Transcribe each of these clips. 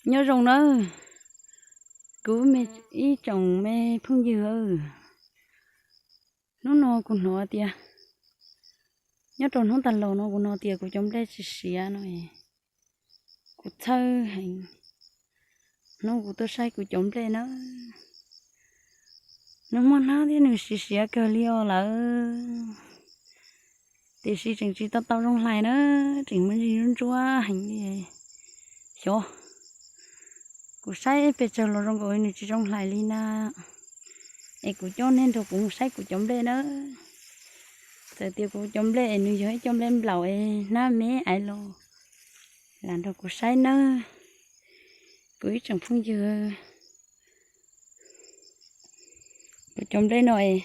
Nyob zoo nawb, kuv ib tsoom me phooj ywg. Hnub no kuv hnov tias, nyob rau hnub tag los no kuv hnov tias kuv cov nplej tsis siav no, kuv txhawj heev. Hnub kuv tuaj saib kuv cov nplej na, nws muaj hnab thiab nws siav siav kawg li os lawm. Tiam sis tseem tsis tau tau zoo hlais na, tseem muaj ntsis ntsuab ntsuab heev li. Xyov, kuv saib pes tsawg los zoo nkaus nws tsis zoo hlais li na. Es kuv coj nej nrog kuv mus saib kuv cov nplej na. Txawm tias kuv cov nplej es nws yog ib cov nplej nplaum es hnab me aiv los, lam nrog kuv saib nawb, kuv ib tsoom phooj ywg. Kuv cov nplej no es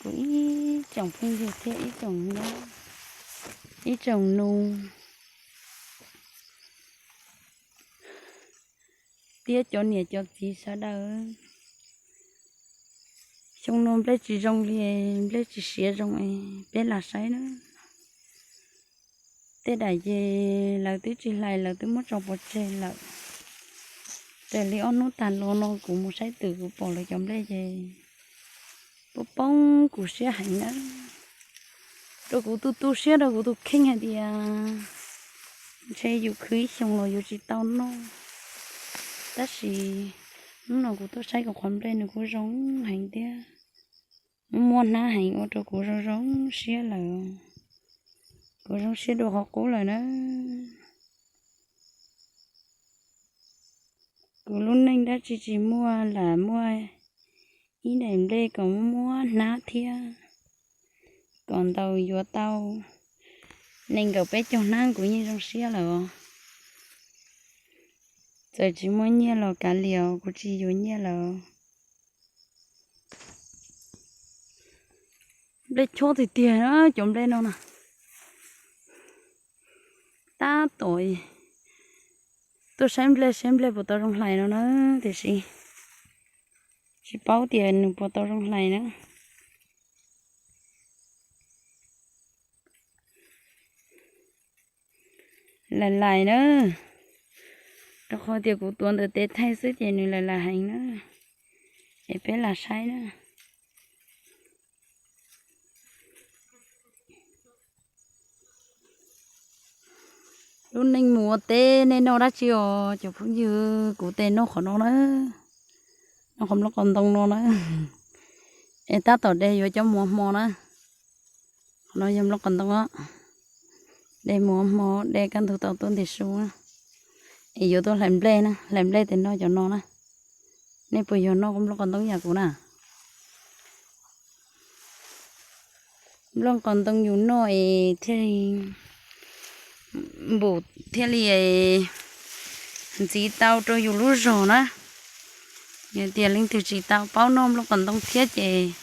kuv ib tsoom phooj ywg thiab ib tsoom nyob, ib tsoom nus thiab cov niam cov txiv sawv daws, xyoo no nplej tsis zoo li, nplej tsis siav zoo es peb lam saib na. Tej daim ces lawv twb tsis hlais, lawv twb muab tso pov tseg lawm. Raws li ob hnub tag los no kuv mus saib twm kuv pom lawv cov nplej ces poob poob kuv siab heev na. Rau kuv tu tu siab rau kuv tus kheej hais tias ntshe yus khwv ib xyoos los yuav tsis tau noj. Tab sis hnub no kuv tuaj saib kuv qhov nplej nws kuj zoo heev thiab, muaj hnab heev ua rau kuv zoo zoo siab lawm. Kuv zoo siab dua qhov qub lawm na. Kuv lub neej dab tsi tsis muaj, lam muaj ib daim nplej kom muab hnab thiab, kom ntaus yuav tau nees nkaum peb caug hnab kuv yeej zoo siab lawm os. Txawm tsis muaj nyiaj los kav liam, kuv tsis yuav nyiaj lawm. Nplej chob tiag tiag na, cov nplej no na. Tab tom tuaj saib nplej, saib nplej puas tau zoo hlais no na, tiam sis tsis paub tias nws puas tau zoo hlais na. Lais lais na, rau qhov tias kuv tuav ntawm tes thaij xwb ces nws lais lais heev na. Es peb lam saib na. Lub neej mus ua teb nej noj dab tsi os cov phooj ywg? Kuv tes noj qhov no na, noj qhov nplooj qos ntoo no na. Es tab tom de yuav cov muav hmo na. Qhov no yog nplooj qos ntoo, de muav hmo, de kaj ntug tau tuaj ntim su na. Es yuav tuaj hlais nplej na, hlais nplej tes noj cov no na. Nej puas yog noj nplooj qos ntoo yam kuv na? Nplooj qos ntoo yus noj es thiaj li npum, thiaj li ntxiv tau rau yus lub zog na. Yog tias leej twg tsis tau paub noj nplooj qos ntoo thiab ces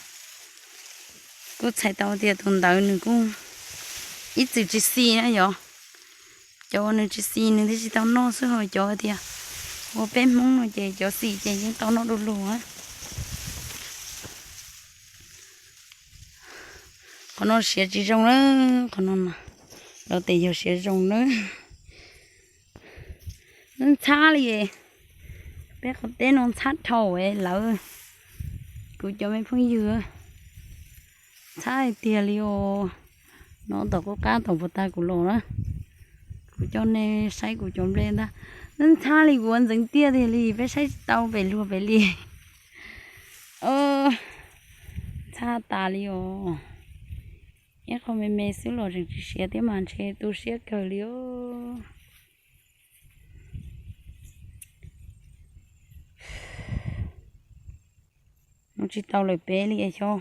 kuj txhais tau tias tus ntawd nws kuj ib txwm tsis xis na yom. Cov uas nws tsis xis nws thiaj tsis tau noj xwb, ho cov tias ua peb Hmoob no ces cov xis ces yeej tau noj du lug na. Qhov no siav tsis zoo na, qhov no los tes yog siav zoo na. Ntxhab li, peb qhov teb no ntxhab dhau lawm, kuv cov me phooj ywg. Ntxhab hais tiag li os. No tom qub qab tom puag ta kuv los na, kuv coj nej saib kuv cov nplej ntag. Ntxhab li kuv ua ntxeev tiaj tiag li, peb saib tsis tau pem luag pem li. Ntxhab tas li os. Ib qho me me xwb los tseem tsis siav thiab mas ntshe tu siab kawg li os. Mus tsis tau lawm pem li xyov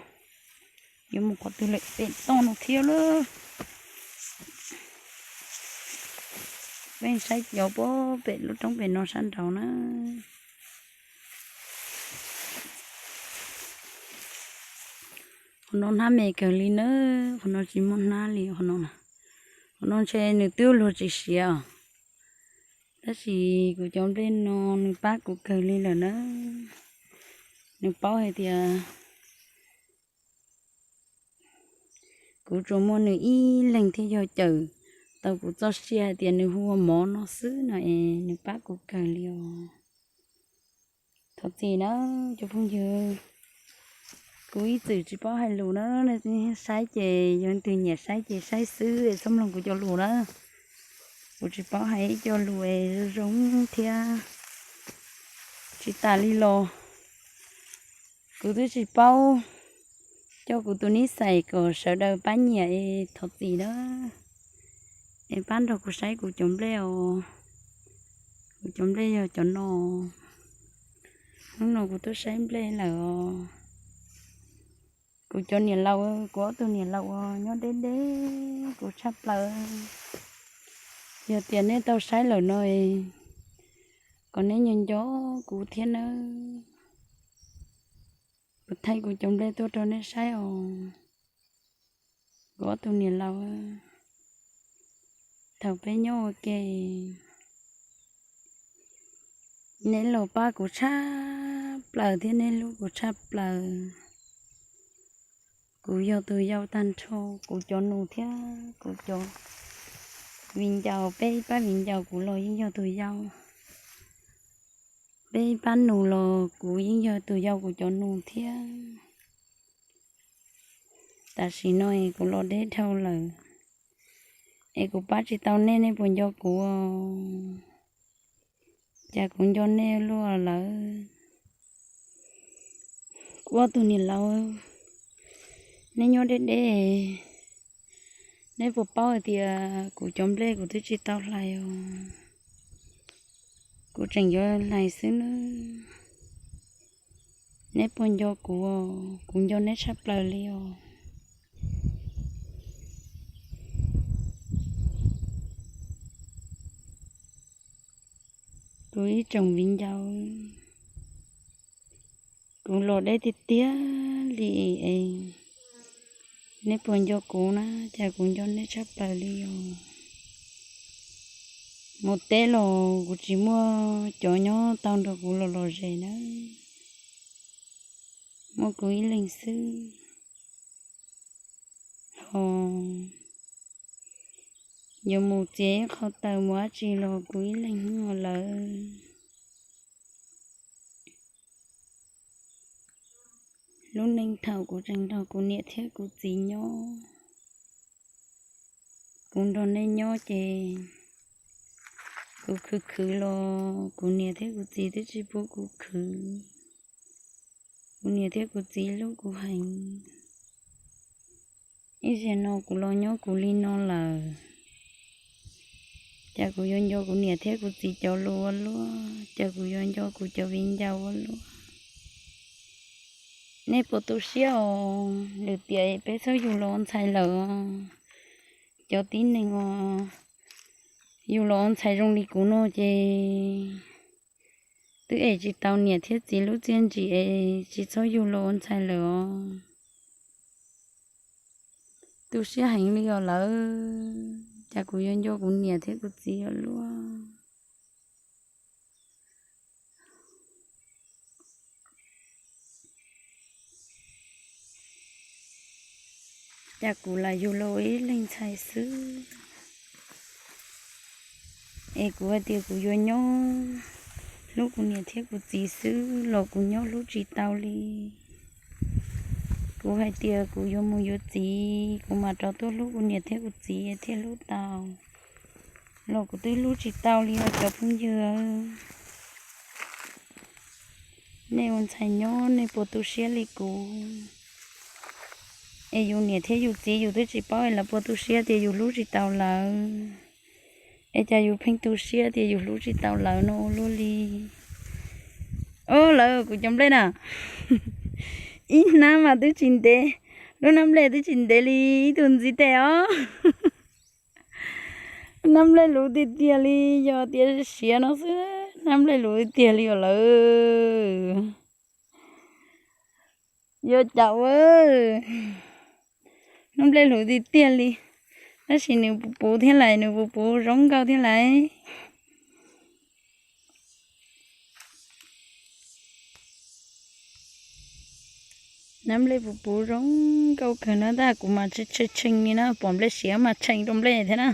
yuav mus qhov twg lawm pem toj no thiab lawm. Peb saib cov pem lub roob pem no sab nraud na. Qhov no hnab me kawg li na, qhov no tsis muaj hnab li qhov no. Qhov no ntshe nws twb luag tsis siav os. Tab sis kuv cov nplej no nws pab kuv kawg li lawm na. Nws paub hais tias kuv tsuas muaj nws ib leeg thiaj yog cawm tau kuv txoj sia hais tias nws hu ua mov no xwb no es nws pab kuv kawg li os. Thov txim na cov phooj ywg, kuv ib txwm tsis paub hais lus na, nej saib ces yog leej twg nyiam saib ces saib xwb es txhob mloog kuv cov lus na. Kuv tsis paub hais ib co lus es zoo zoo thiab tsis tas li los kuv twb tsis paub coj kuv tus nib xais kom sawv daws pab nyiam es thov txim na. Es pab nrog kuv saib kuv cov nplej os. Kuv cov nplej yog cov no. Hnub no kuv tuaj saib nplej lawm os. Kuv cov niam laus, kuv ob tug niam laus uas nyob deb deb kuv tshaj plaws. Yog tias nej tau saib lawm no, kom neb nco nco kuv thiab nawb. Kuv thaij kuv cov nplej tuaj rau nej saib os. Kuv ob tug niam laus, thaum peb nyob ua ke, neb los pab kuv tshaj plaws thiab neb hlub kuv tshaj plaws. Kuv yog tus yau tag nrho, kuv cov nus thiab kuv cov viv ncaus, peb ib pab viv ncaus kuv los yeej yog tus yau. Peb ib pab nus los kuv yeej yog tus yau kuv cov nus thiab. Tam sim no es kuv los deb dhau lawm, es kuv pab tsis tau nej, nej puas nco kuv? Cas kuv nco nej luaj lawm. Kuv ob tug niam laus, neb nyob deb deb, neb puas paub hais tias kuv cov nplej kuv twb tsis tau hlais os. Kuv tseem yuav hlais xwb nawb. Neb puas nco kuv? Kuv nco neb tshaj plaws li os. Kuv ib tsoom viv ncaus, kuv los deb tiag tiag li es neb puas nco kuv na? Cas kuv nco neb tshaj plaws li os. Mus teb los kuv tsis muaj cov nyob tau nrog kuv los lom zem nawb, muaj kuv ib leeg xwb. Ho yuav mus txiav ib qho taws mus dab tsi los kuv ib leeg lawm. Lub neej thaum kuv tseem nrog kuv niam thiab kuv txiv nyob, kuv nrog nej nyob ces kuv khwv khwv los kuv niam thiab kuv txiv twb tsis pub kuv khwv. Kuv niam thiab kuv txiv hlub kuv heev. Ib zaug no kuv los nyob kuv li no lawm, cas kuv yuav nco kuv niam thiab kuv txiv cov lus ua luaj, cas kuv yuav nco kuv cov viv ncaus ua luaj. Nej puas tu siab os? Lwm tiam peb txhob yug los ua ntxhais lawm. Cov tib neeg uas yug los ua ntxhais zoo li kuv no ces twb ev tsis tau niam thiab txiv lub txiaj ntsim es tsis txhob yug los ua ntxhais lawm os. Tu siab heev li os lawm, cas kuv yuav nco kuv niam thiab kuv txiv ua luaj. Cas kuv lam yug los ib leeg ntxhais xwb, es kuv hais tias kuv yuav nyob hlub kuv niam thiab kuv txiv xwb los kuv nyob hlub tsis tau li. Kuv hais tias kuv yuav mus yuav txiv, kuv mam rov tuaj hlub kuv niam thiab kuv txiv thiaj hlub tau, los kuv twb hlub tsis tau li os cov phooj ywg. Nej ua ntxhais nyob nej puas tu siab li kuv? Es yus niam thiab yus txiv yus twb tsis paub es lawv puas tu siab tias yus hlub tsis tau lawv, es cas yus pheej tu siab tias yus hlub tsis tau lawv no ua luaj li. Ob, lawv kuv cov nplej na, ib hnab mas twb tsis ntev, lub hnab nplej twb tsis ntev li ib tug ntxiv tes os. Hnab nplej luv tiag tiag li, yog tias siav no xwb hnab nplej luv tiag tiag li os lawv. Yuav cas ua, hnab nplej luv tiag tiag li, tab sis nws puv puv thiab lais, nws puv puv zoo nkauj thiab lais. Hnab nplej puv puv zoo nkauj kawg na, tab kuv mas tshee tshee li na, pom nplej siav mas tshee rau nplej thiab na.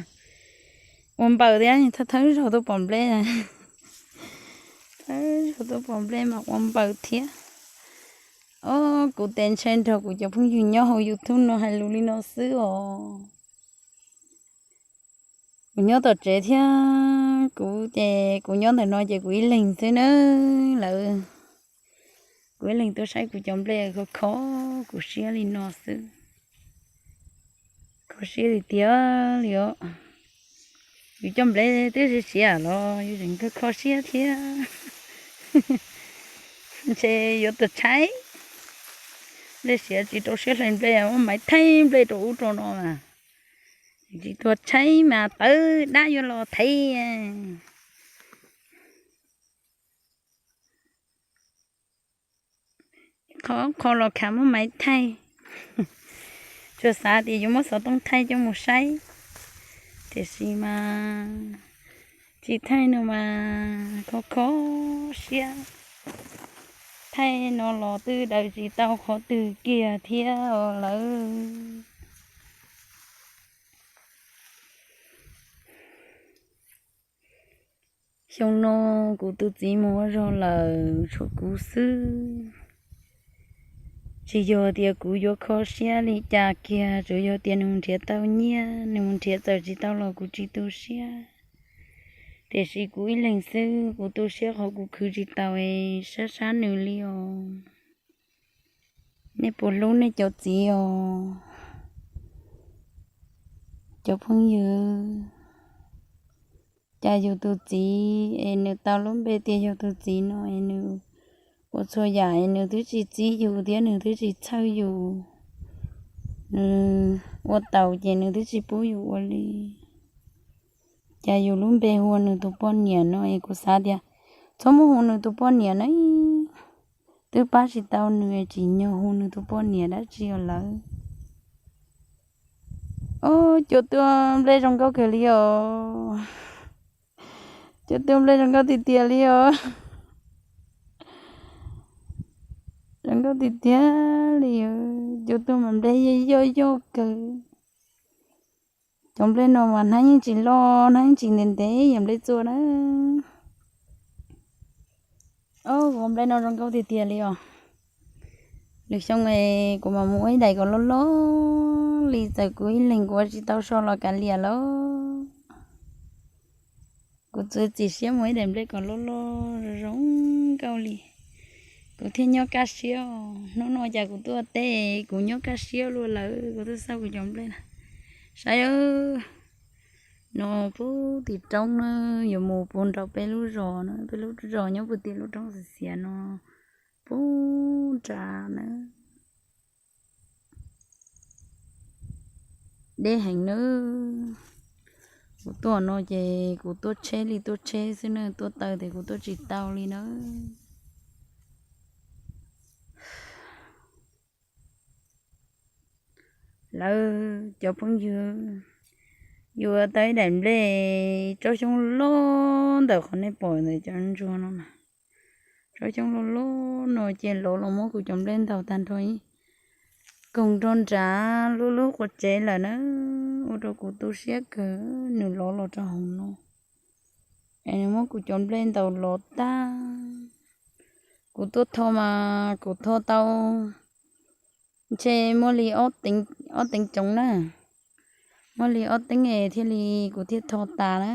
ua npaws thiab, thawj thawj zaug tuaj pom nplej. Thawj zaug tuaj pom nplej mas ua npaws thiab. Ob, kuv tes ntshe nrog kuv cov phooj ywg nyob hauv YouTube no hais lus li no xwb os. Kuv nyob tom tsev thiab, kuv ces kuv nyob ntawm no ces kuv ib leeg xwb na. Lawv, kuv ib leeg tuaj saib kuv cov nplej kho kho kuv siab li no xwb. Kho siab li tiag li os. Yus cov nplej twb siav siav los yus tseem kho kho siab thiab. Ntshe yuav tug tshaib. Nplej siav tsis rau siab hlais nplej, muab maiv thaij nplej rau ub rau no mas. Tsis tuag tshaib mas tawv dab yuav los thaiv. Qhov qho los khav muab maiv thaij. Tsuas xav tias yuav muab xov tooj thaij coj mus saib, tiam sis mas tsis thaij no mas kho kho siab. Thaij no los twb daws tsis tau qhov twg kiag thiab os lawv. Xyoo no kuv tus txiv mus ua zog lawm tshuav kuv xwb. Tsis yog tias kuv yuav kho siab li cas kiag, tsuas yog tias nws mus nrhiav tau nyiaj, nws mus nrhiav txawm tsis tau los kuv tsis tu siab. Tiam sis kuv ib leeg xwb, kuv tu siab qhov kuv khwv tsis tau es sab sab nws li os. Nej puas hlub nej cov txiv os, cov phooj ywg? Cas yus tus txiv es nws tau lub npe tias yog tus txiv no es nws ua txhua yam es nws twb tsis txib yus thiab nws twb tsis txhawj yus. Nws ua taus ces nws twb tsis pub yus ua li. Cas yus lub npe hu ua nws tus poj niam no es kuv xav tias txhob muab hu nws tus poj niam na. Twb pab tsis tau nws, tsim nyog hu nws tus poj niam dab tsi os lawv. Ob, cua tuaj nplej zoo nkauj kawg li os. Cua tuaj nplej zoo nkauj tiag tiag li os. Zoo nkauj tiag tiag li. Cua tuaj mas nplej yoj yoj kawg. Cov nplej no mas hnab yeej tsis loj, hnab yeej tsis ntev ntev yam nplej txua na. Ob, kuv nplej no zoo nkauj tiag tiag li os. Lwm xyoo kuv mam mus ua ib daim kom loj loj li, txawm kuv ib leeg kuv ua tsis tau so los kav liam lauj. Kuv txwv txim siab mus ib daim nplej kom loj loj zoo nkauj li, kuv thiaj nyob kaj siab os. Hnub no cas kuv tuaj teb kuv nyob kaj siab luaj lawm, kuv twb xauj kuv cov nplej na. Saib, no puag tim roob na, yuav mus puag nram peb lub zos na, peb lub zos nyob puag tim lub roob xiav xiav no puag nrad na. Deb heev nawb. Kuv tuaj no ces kuv tuaj tsheb li tuaj tsheb xwb na, tuaj taw ces kuv tuaj tsis tau li na. Lawv cov phooj ywg, yus ua tau ib daim nplej tsob xyoob loj ntawm qhov nej pom ntawm cov ntsuag no mas, tsob xyoob loj loj no ces lov los muab kuv cov nplej ntaus tag nrho ib koog nrog nrad lub lub quav tsev lawm na. Ua rau kuv tu siab kawg, nws lov los rau hauv no es nws muab kuv cov nplej ntaus lov tag. Kuv tuaj tho mas kuv tho tau ntshe muaj li ob teev coov na, muaj li ob teev es thiaj li kuv thiaj tho tas na.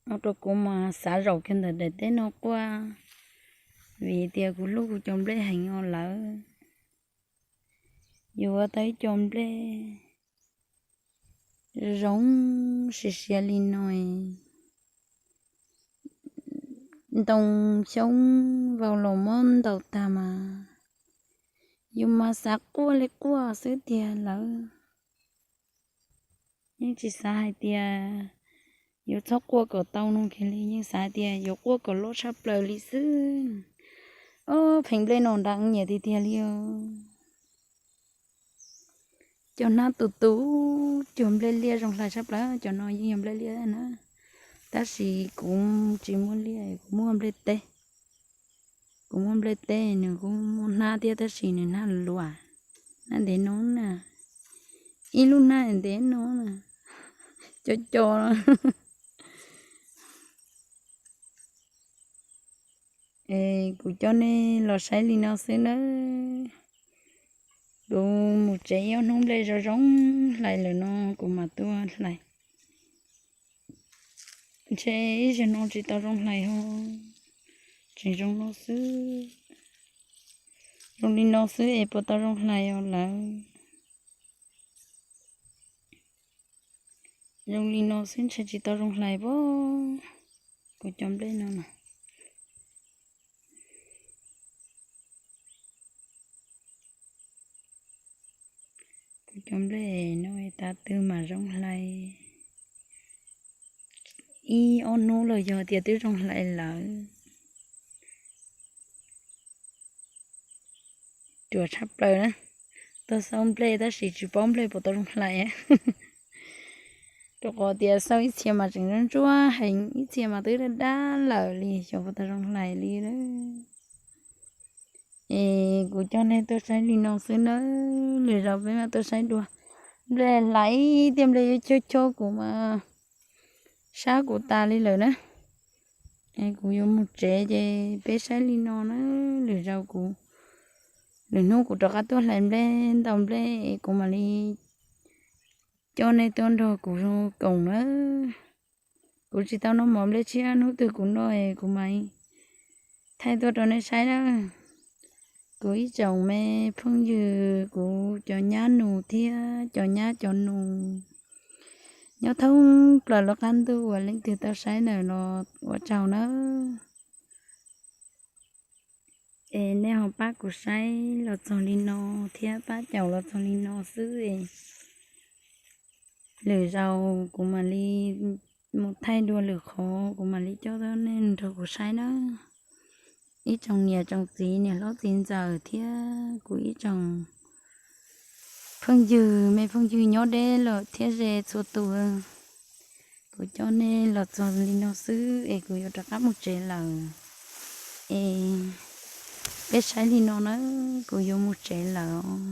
Ua rau kuv mas xav zaum kiag ntawm daim teb no quaj, vim tias kuv hlub kuv cov nplej heev os lawv. Yus ua tau ib co nplej zoo siav siav li no, ntoo xyoob vau los muab ntaus tag mas yus mas xav quaj li quaj xwb tiag lawv. Yeej tsis xav hais tias yuav txhob quaj kom tau no kiag li, yeej xav tias yuav quaj kom loj tshaj plaws li xwb. Ob, pheem nplej no nrad nyiam tiag tiag li os. Cov hnab tus tus cuag nplej liaj zoo hlais tshaj plaws, cov no yeej yog nplej liaj na. Tab sis kuv tsis muaj liaj, kuv muaj nplej teb. Kuv muaj nplej teb, nws kuj muaj hnab thiab tab sis nws hnab luas, hnab ntev no na, ib lub hnab ntev no na. co co. Es kuv coj nej los saib li no xwb nawb. Kuv mus tsev ib ob hnub nplej zoo zoo hlais lawm no kuv mam tuaj hlais. Ntshe ib zaug no tsis tau zoo hlais ho, tseem zoo no xwb. Zoo li no xwb es puas tau zoo hlais os lawv? Zoo li no xwb ntshe tsis tau zoo hlais pob. Kuv cov nplej no na. Kuv cov nplej no tav twg mam zoo hlais. Ib ob hnub los yog tias twb zoo hlais lawm. Ruam tshaj plaws na. Tuaj xauj nplej tab sis tsis paub nplej puas tau zoo hlais. Rau qhov tias xauj ib txhia mas tseem ntsuab heev, ib txhia mas twb dab dab lawm li, xyov puas tau zoo hlais li lawm. Es kuv coj nej tuaj saib li no xwb nawb, lwm zaus peb mam tuaj saib dua. Nplej hlais tiag, nplej yuav chob chob kuv mas sab kuv tas li lawm na. Es kuv yuav mus tsev ces peb saib li no na, lwm zaus kuv, lwm hnub kuv rov qab tuaj hlais nplej ntau nplej es kuv mam li coj nej tuaj nrog kuv koom na. Kuv tsis tau noj mov nplej tshiab, hnub twg kuv noj es kuv mam thaij tuaj rau nej saib na. Kuv ib tsoom me phooj ywg, kuv cov nyab nus thiab cov nyab cov nus nyob thoob plaws lub qab ntuj uas leej twg tau saib ntawm no ua tsaug nawb. Es nej ho pab kuv saib los txog li no thiab pab caum los txog li no xwb es lwm zaus kuv mam li mus thaij dua lwm qhov, kuv mam li coj nej nrog kuv saib na. Ib tsoom niam tsoom txiv, niam hlob txiv ntxawm thiab kuv ib tsoom phooj ywg, me phooj ywg nyob deb lawm thiab ze txhua tus, kuv coj nej los txog li no xwb es kuv yuav rov qab mus tsev lawm. Es peb saib li no na, kuv yuav mus tsev lawm.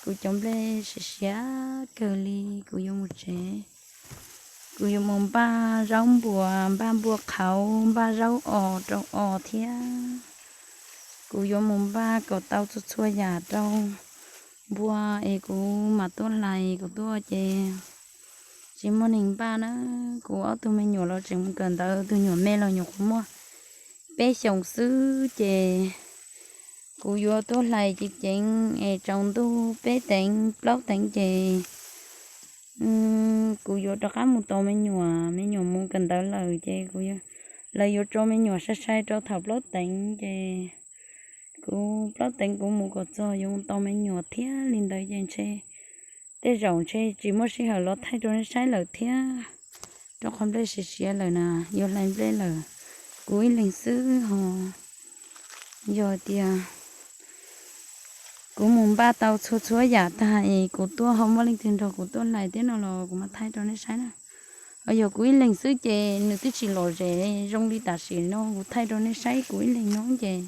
Kuv cov nplej siav siav kawg li, kuv yuav mus tsev. Kuv yuav mus npaj zaub npuas, npaj npua qhauv, npaj zaub os rau os thiab. Kuv yuav mus npaj kom tau txhua txhua yam rau npua es kuv mam tuaj hlais, kuv tuaj ces tsis muaj neeg npaj na. Kuv ob tug me nyuam los tseem mus kawm ntawv, tus nyuam me los nyuam qhuav muaj peb xyoos xwb ces kuv yuav tuaj hlais ceev ceev es tsaus ntuj peb teev plaub teev ces kuv yuav rov qab mus tos me nyuam, me nyuam mus kawm ntawv lawm ces kuv, lawv yuav tso me nyuam sai sai rau thaum plaub teev ces kuv plaub teev kuv mus kom txog yuav mus tos me nyuam thiab li ntawd ces ntshe tej zaum ntshe tsis muaj sij hawm los thaij rau nej saib lawm thiab. Rau qhov nplej siav siav lawm na, yuav hlais nplej lawm, kuv ib leeg xwb ho. Yog tias kuv mus npaj tau txhua txhua yam tag es kuv tuaj ho muaj leej twg nrog kuv tuaj hlais thiab no los kuv mam thaij rau nej saib na. Ho yog kuv ib leeg xwb ces nws twb tsis lom zem zoo li tam sim no kuv thaij rau nej saib kuv ib leeg no ces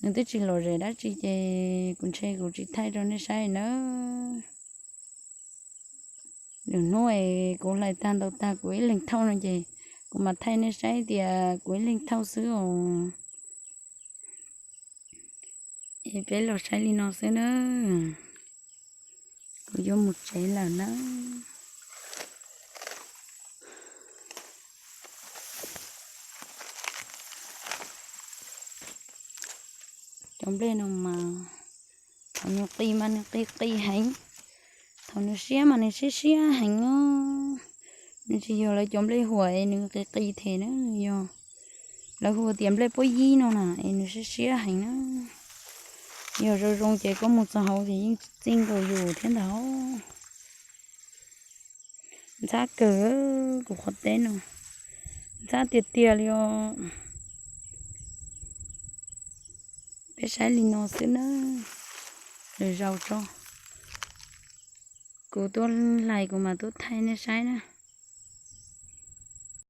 nws twb tsis lom zem dab tsi ces kuv ntshe kuv tsis thaij rau nej saib na. Lwm hnub es kuv hlais tag ntaus tag kuv ib leeg thauj no ces kuv mam thaij nej saib tias kuv ib leeg thauj xwb os. Es peb los saib li no xwb na. Kuv yuav mus tsev lawm na. Cov nplej no mas thaum nws qis mas nws qis qis heev, thaum nws siab mas nws siab siab heev os. Nws tsis yog lawv cov nplej huam es nws qis qis them na, yog lawv hu tias nplej puab yib no na es nws siab siab heev na. Yog zoo zoo ces koj mus txog hauv ces yeej txij nkaus yus thiab ntag. Ntxhab kawg kuv qhov teb no, ntxhab tiag tiag li os. Peb saib li no xwb na, lwm zaus tso kuv tuaj hlais kuv mam tuaj thaij nej saib na.